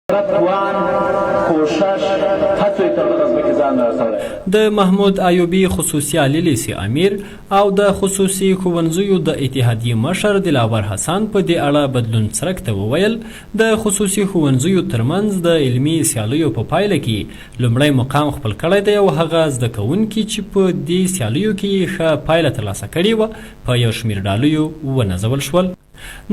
پوره توان، کوښښ، هڅو یې تر دغه ځمکې ځان رارسولی. د محمود ایوبي خصوصي عالي لیسې امیر او د خصوصي ښوونځیو د اتحادیې مشر دلاور حسن په دې اړه بدلون څرک ته وویل، د خصوصي ښوونځیو ترمنځ د علمي سیالیو په پایله کې یې لومړی مقام خپل کړی دی او هغه زده کوونکي چې په دې سیالیو کې یې ښه پایله ترلاسه کړې وه، په یو شمېر ډالیو ونازول شول.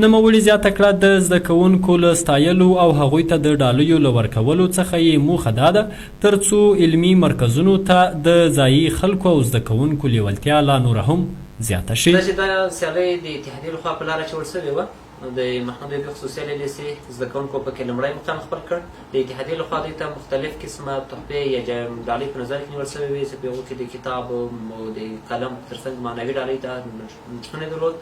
نوموړي زیاته کړه، د زده کوونکو له ستایلو او هغوی ته د ډالیو له ورکولو څخه یې موخه دا ده، تر څو علمي مرکزونو ته د ځايي خلکو او زده کوونکو لېوالتیا لا نوره هم زیاته شي. دا چې دا سیالۍ د اتحادیې لخوا په لاره اچول شوې وه، د محمود ایوبي خصوصي عالي لېسې زده کوونکو په کې لومړی مقام خپل کړ. د اتحادیې لخوا دوی ته مختلف قسمه تحفې یا ډالۍ په نظر کې نیول شوې وې، چې په هغو کې د کتاب او د قلم ترڅنګ معنوي ډالۍ ته شتون یې درلود.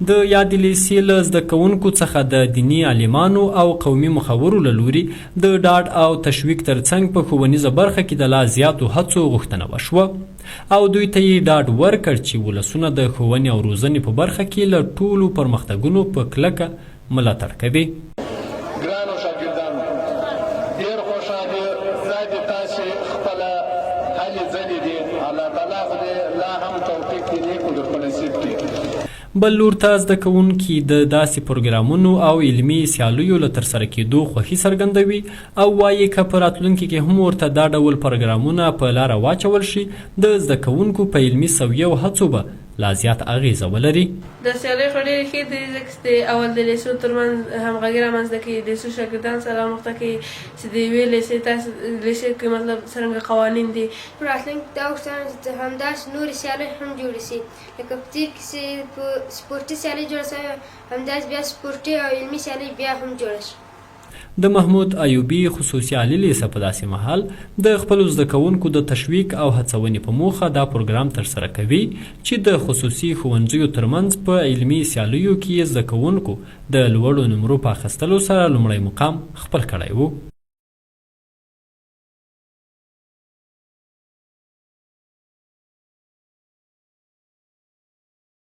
د یادې لیسې له زده کوونکو څخه د دیني عالمانو او قومي مخورو له لوري د ډاډ او تشویق ترڅنګ په ښوونیزه برخه کې د لا زیاتو هڅو غوښتنه وشوه او دوی ته یې ډاډ ورکړ چې ولسونه د ښوونې او روزنې په برخه کې له ټولو پرمختګونو په کلکه ملاتړ کوي. ګرانو شاګردانو ډیر خوشحال دا دې تاسې خپله هلې ځلې دي الله تعالی خو دې لا هم توفیق دې نیکو در په نصیب کړي. بل لور ته زده کوونکي د داسې پروګرامونو او علمي سیالیو له ترسره کېدو خوښي څرګندوي او وايي که په راتلونکي کې هم ورته دا ډول پرګرامونه په لاره واچول شي د زده کوونکو په علمي سویه او هڅو به لا زیاته اغېزه ولري. دا سیالۍ خو ډېرې ښې دي ځکه چې د اول د لیسو ترمنځ همغږي رامنځته کوي، د لیسو شاګردان سره اموخته کوي چې د یوې لیسې تاسو لیسې کې مطلب څرنګه قوانین دي. په راتلونکي کې دا غوښتنه ده چې همداسې نورې سیالۍ هم جوړې شي لکه په تېر کې چې په سپورټي سیالۍ جوړه شوې وه همداسې بیا سپورټي او علمي سیالۍ بیا هم جوړه شي. د محمود ایوبي خصوصي عالي لیسه په داسې مهال د خپلو زده کوونکو د تشویق او هڅونې په موخه دا پروګرام ترسره کوي چې د خصوصي ښوونځیو ترمنځ په علمي سیالیو کې یې زده کوونکو د لوړو نمرو په اخیستلو سره لومړی مقام خپل کړی و.